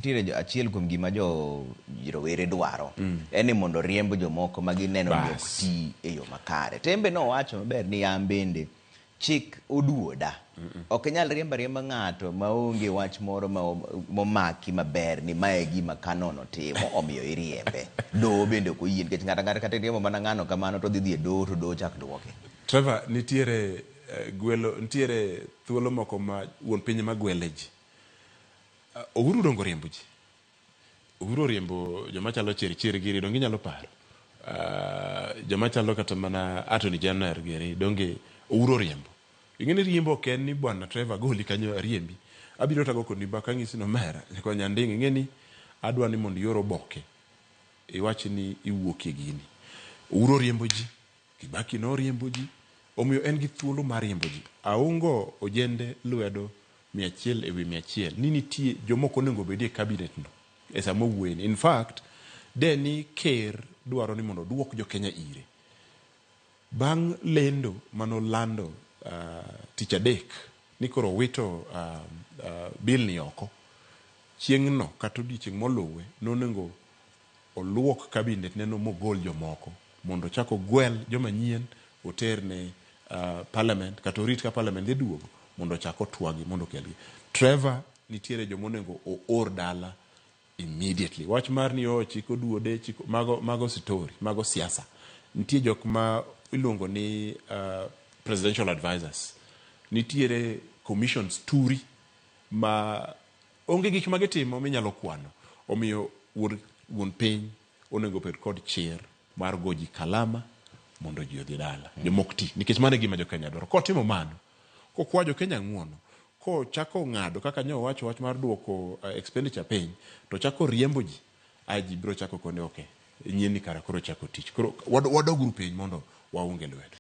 Nitiere achiel kuom gima jo rowere dwaro en ni mondo riemb jomoko ma gineno ni ok ti e yo makare. Tembe nowacho maber ni an bende chik oduoda. Ok inyal riembo ariemba ng'ato maonge wach moro momaki maber ni mae e gima Canon otimo omiyo iriembe. Doho bende ok oyie nikech ng'ato ang'ata kata iriembo mana ng'ano kamano to odhi dhi e doho to doho chak duoke. Trevor, nitiere gwelo, nitiere thuolo moko ma wuon piny ema gwele ji. Uhuru donge oriembo ji? Uhuru oriembo joma chalo Chirchir giri, donge inyalo paro? Joma chalo kata mana Attorney General giri, donge Uhuru oriembo? Ing'e ni riembo ok en ni bwana Trevor agoli kanyo ariembi. Abiro tago kodi mbaka ang'isi ni omera, nyakwa Nyanding' ing'e ni adwa ni mondo ior oboke iwach ni iwuokie gini. Uhuru oriembo ji, Kibaki noriembo ji, omiyo en gi thuolo mar riembo ji. Aungo ojende lwedo 100% ni nitie joma ok onego obedi e cabinet no e sama owuoye ni. In fact, de ni ker dwaro ni mondo oduok jo Kenya ire. Bang' lendo manolando tich adek ni koro owito bill ni oko, chieng'no kata odiochieng' moluwe nonengo oluok cabinet ne no mogol jomoko mondo ochak ogwel joma nyien oter ne parliament kata orit ka parliament dhi duogo mondo ochak otwagi mondo okelgi. Trevor, nitiere joma onego oor dala immediately. Wach mar ni oh chik oduode, chik mago, mago sitori, mago siasa. Nitie jok ma iluongo ni presidential advisors. Nitiere commissions turi ma onge gik ma gitimo minyalo kwano. Omiyo wuon piny onego obed kod chir mar go ji kalama mondo ji odhi dala. Jomok ti. Nikech mano e gima jo Kenya dwaro. Kotimo mano, kokwa jo Kenya ng'uono, kochako ng'ado kaka nyo owacho wach mar duoko expenditure piny, to chako riembo ji, ae ji biro chako kone okay, nyien ni kara koro chako tich. Koro wadoguru piny mondo waunge lwedo.